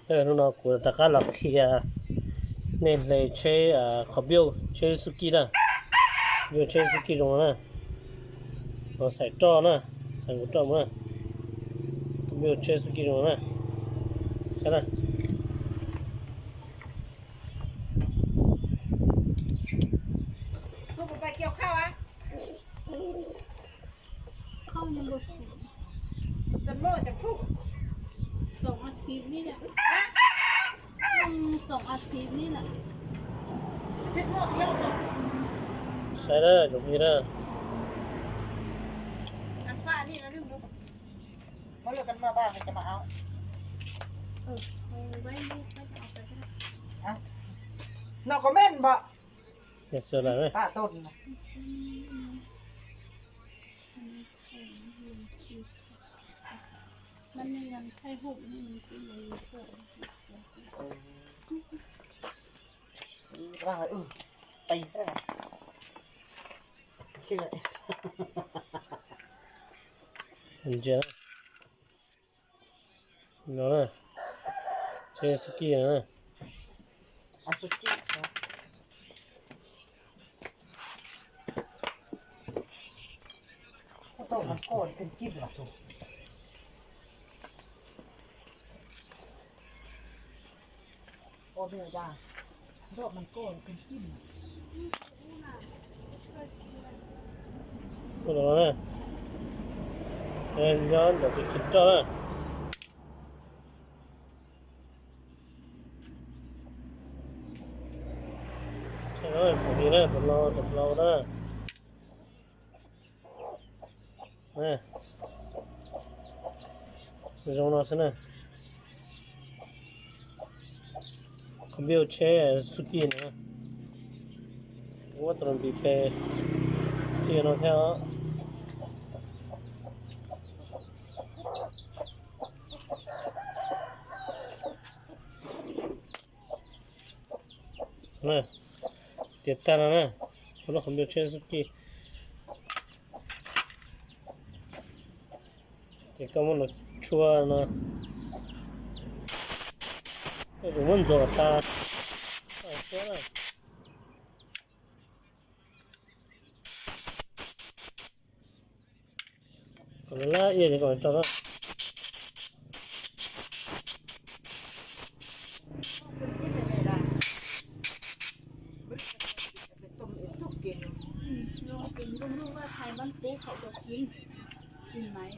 Hnub no kuv rov qab los qhia nej hle tsheb qhov npiuj tsheb Suzuki na. Npiuj tsheb Suzuki zoo no na. Los xaim roj na, xaim nkaus roj mus na. Npiuj tsheb Suzuki zoo no na. Saib na. Saib na, zoo li na. No comment npam. Yes, sir, lawm. Ntsia no na, tsheb Suzuki no na. Ua no na, nyob ntawm tus tsis roj na. Tus no, tus hlau na. Zoo no xwb na. Qhov npiuj tsheb Suzuki no. Muab tus npis pes thiaj no thiab os. Tiav tag no na, ua lub qhov npiuj tsheb Suzuki. Ces koj muab los tshua no, koj tsuas muab ntxuav tas, tsuab na. Kom lab iab ces kom tso na.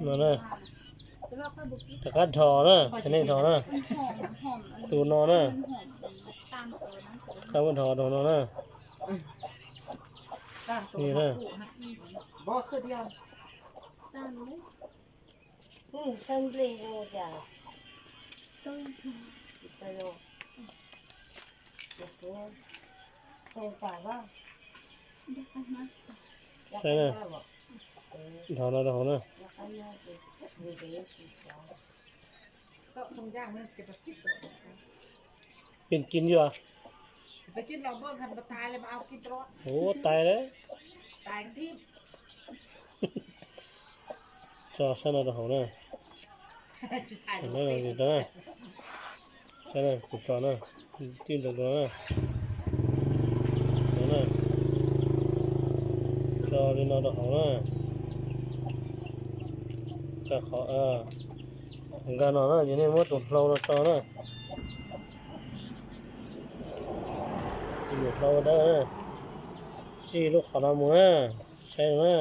No na, rov qab dhos na, ces nej dhos na. Tus no na, rov qab muab dhos rau no na. Ni na. Saib na, dhos no rau hauv na. Pin kim yua. Ua tais lawm. Tso sab no rau hauv na. Saib na, kuv tso na, tij ntawd rau na. Tso li no rau hauv na. Nkag no na, ces nej muab tus hlau no tso na. Tus hlau dawb na. Tsij lub qhov no mus na. Saib na.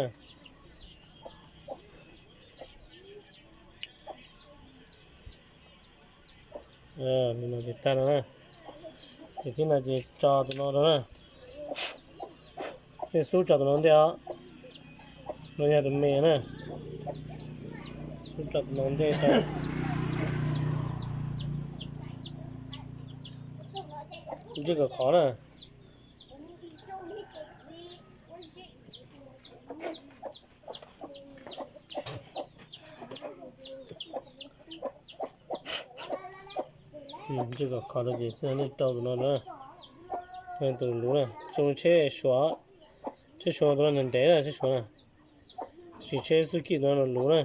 Li no ces tag no na. Ces tib no ces tso tus no rau na. Nej xub tso tus no ntej os. No yog tus me na. Xub tso tus no ntej rau. Ntsij kom khov na. Ntsij kom khov rau ces nej rau tus no na. Tus luv na, tsis tsheb Suav, tsheb Suav tus no ntev ntev na, tsheb Suav na. Tsis tsheb Suzuki tus no luv na.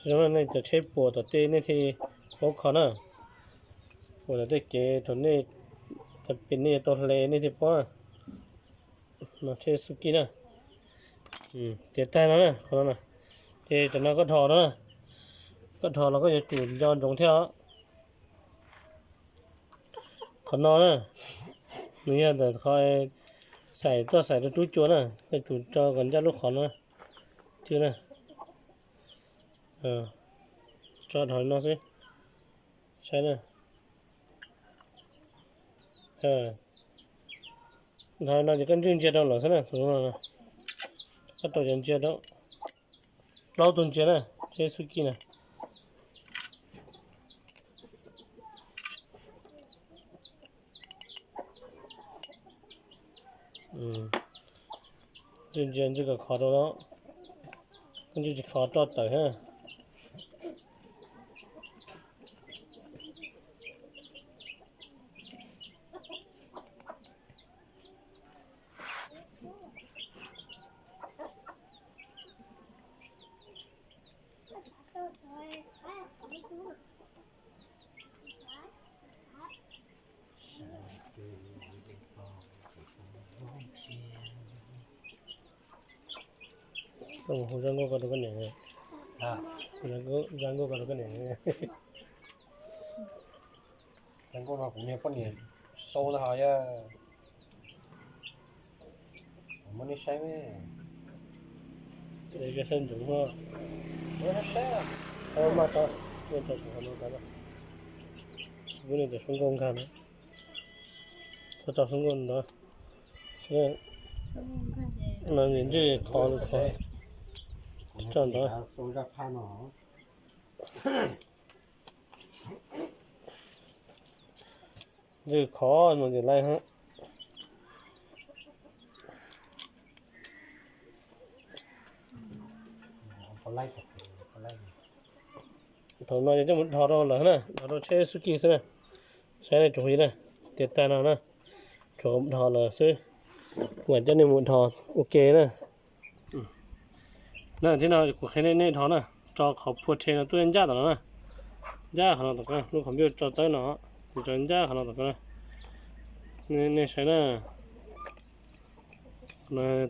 Zoo no nej cov tsheb puas tom tej nej thiaj paub kho na. Puas tom tej kev thaum nej, thaum pem nej yuav tau hle nej thiaj paub na. No tsheb Suzuki na. Tiav tag no na, qhov no na. Ces tam no koj dhos no na. Koj dhos los koj yuav tsum nco ntsoov thiab os. Qhov no na, nws yog ntawm qhov xais, txoj xais rau rub cua na, yuav tsum tso kom ncaj lub qhov no. Cw na. Tso dhos li no xwb. Saib na. Dhos li no ces koj ntswj ntsia rau lawm xwb na, tus no. Koj rau cov ntsia rau. Plaub tus ntsia na, tsheb Suzuki na. Ntswj ntsia ntswj kom khov rau, ntswj tsis khov roj tawm thiab. Koj mus hu zaj nkauj ko rau koj niam. Zaj nkauj ko rau koj niam. Zaj nkauj no kuv niag poj niam sau ntag hos yog. Muab nej saib me. Saib ntsoov, muab saib, maj tau, nej tau qhov no tau, muab nej cov suab nkauj nkag na. Txhob tso suab nkauj ntawd. No ntswj qhov, qhov tso ntawd. Ntswj qhov no ces laij hab. Thaum no ces coj mus dhos rau lawm na, dhos rau tsheb Suzuki xwb na. Saib nej tsuas yog na, tiav tag no na, tsuas dhos lawm xwb. Kuv mam coj nej mus dhos ua ke na. Na, thib no kuv qhia nej, nej dhos na, tso qhov phua rhe no tuaj ncaj tom no na. Ncaj qhov no tom ko, lub qhov npia tso txawb no, ces tso ncaj qhov no tom ko na. Nej saib na.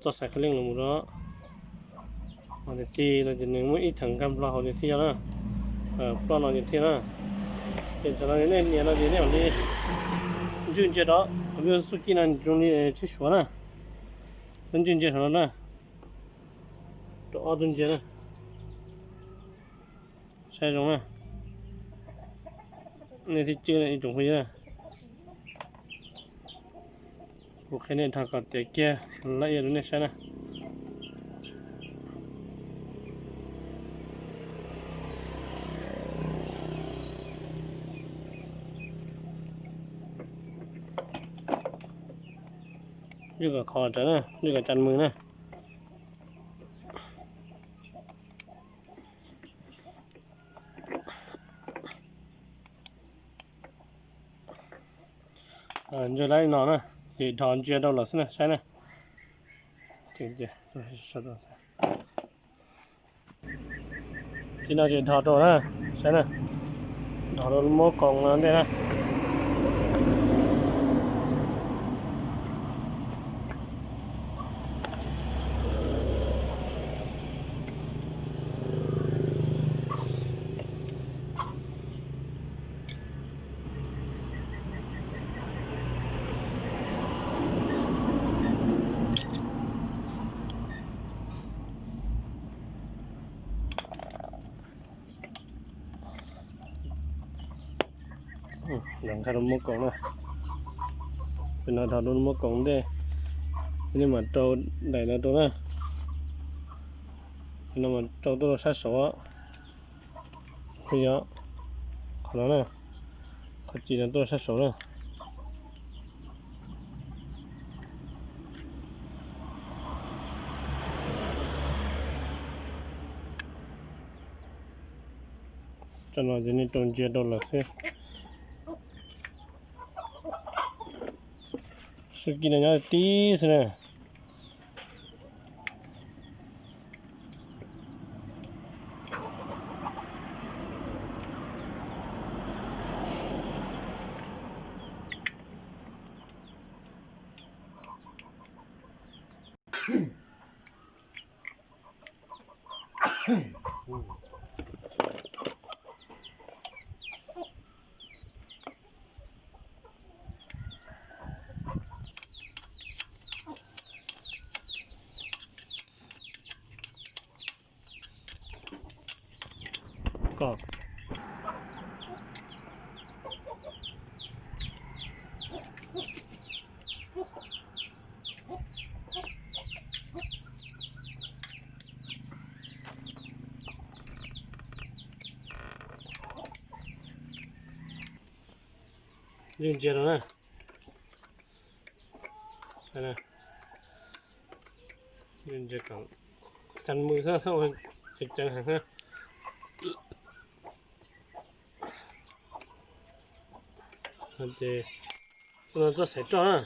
Txoj xaim qhia leej los mus rau no tiag tiag no ces nws muaj ib theem nkag nplo hauv ces thiaj yog na. Ploj no ces thiaj na. Ces tam no nej nias no ces nej mam li ntswj ntsia rau qhov npia Suzuki no zoo li tsheb Suav na. Koj ntswj ntsia saum no na, rau ob tug ntsia na. Saib zoo na. Nej thiaj cwj ib tsoom phooj ywg na. Kuv qhia nej dhos kom tiav kiag laj ia rau nej saib na. Ntswj kom khov tawm na, ntswj kom cas mws na. Ntswj lawm no na, ces dhos ntsia rau lawm xwb na, saib na. Thib no ces dhos rau na, saib na. Dhos rau lub mab koos no ntej na. Nkag rau mab koos na. Ces no dhos rau mab koos ntej, nej mam rau daim no rau na. Ces no mam rau tuaj rau sab saud. Yog qhov no na, qhov ci no tuaj rau sab saud na. Tam no ces nej rau ntsia rau lawm xwb. Suzuki no nyob tib xwb na. Kom Ntsia rau na. Ntsia kom cov mws xwb, ceev heev na. Ces no txoj xaim roj na.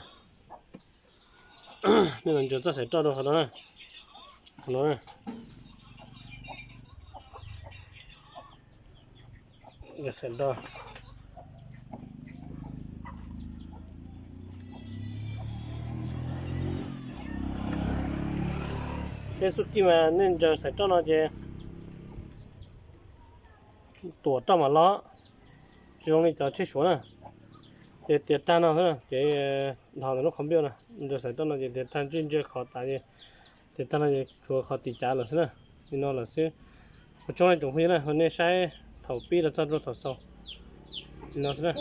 Nej los ntsia txoj xaim roj rau qhov no na. Qhov no na. Xaim roj. Tej xub kij mas nej ntsia xaim roj no ces tuam roj mam los, tsis zoo li cov tsheb Suav na. Ces tiav tag no xwb, ces dhos ntawm lub qhov npiaj no, ntsia xaim roj no ces tiav tag, ntsej ntsia qhov tas ces tiav tag no ces tshuav qhov tim cav lawm xwb na. Li no lawm xwb. Ua tsaug nej tsoom phooj ywg na, nej saib thaum pib los txog rau thaum xaus. Li no xwb na.